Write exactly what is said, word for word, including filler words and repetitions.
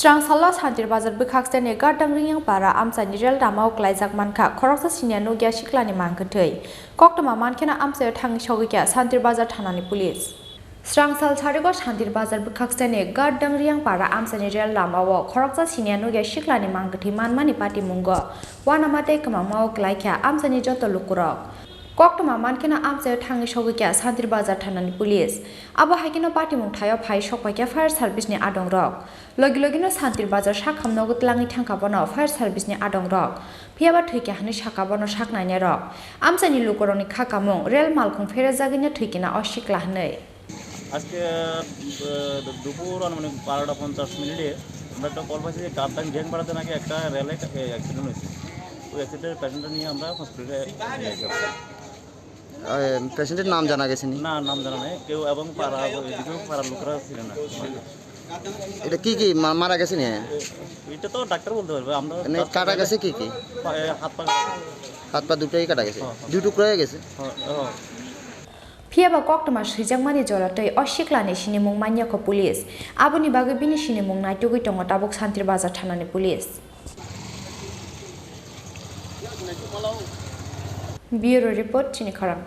Srang salo Santir Bazar bwkhaksteni Gardang Ringyang para amchaini rel lamao klaijak mankha khoroksa siniya nukya siklani mang kwthwi. Koktwma mankheno amchaio thangwi sogwikha Santir Bazar thanani police. Srang sal sarigo Santir Bazar bwkhaksteni Gardang Ringyang para amchaini rel lamao khoroksa siniya nukya siklani mang kwthwi manmani patimungo uanama tei kwmangmao klaikha amchaini joto lukurok. Koktwma mankheno amchaio thangwi sogwikha Santir Bazar thanani police. Abo haikheno patimung thaio phai sokpaikha fire service ni adongrok. Logi logino Santir Bazar sakham nogo tlangwi thangkha bono fire service ni adongrok. Phiyaba thwikha hwnwi sakha bono saknainai rok. Amchaini lukurokni kha kamung rel malkhung pherejagwino thwikha o sikla hwnwi. আজকে আহ, দুপুর আনুমানিক বারোটা পঞ্চাশ মিনিটে আমরা একটা কল পাইছি যে গাদ্দান গ্যাং পাড়াতে নাকি একটা রেলে অ্যাক্সিডেন্ট হয়েছে। ওই অ্যাক্সিডেন্টের পেশেন্টটা নিয়ে আমরা হসপিটালে নিয়ে আসি। পেশেন্টের নাম জানা গেছে নি? না, নাম জানা নেই কেউ, এবং পাড়া এদিকেও পাড়ার লোকেরা ছিলেন না। এটা কি কি মা- মারা গেছে নি? এটা তো ডাক্তার বলতে পারবে, আমরা মানে কাটা গেছে কি কি? পা- এ, হাত পা। হাত পা দুটোই কাটা গেছে, হ্যাঁ, হ্যাঁ। দুই টুকরো হয়ে গেছে। হ্যাঁ, হ্যাঁ। Phiyaba koktwma swijakmani jora twi o siklani sinimung manya kho police. Aboni bagwi bini sinimung naitugwi tongo tabuk Santir Bazar thanani police. Bureau report, chini khorang.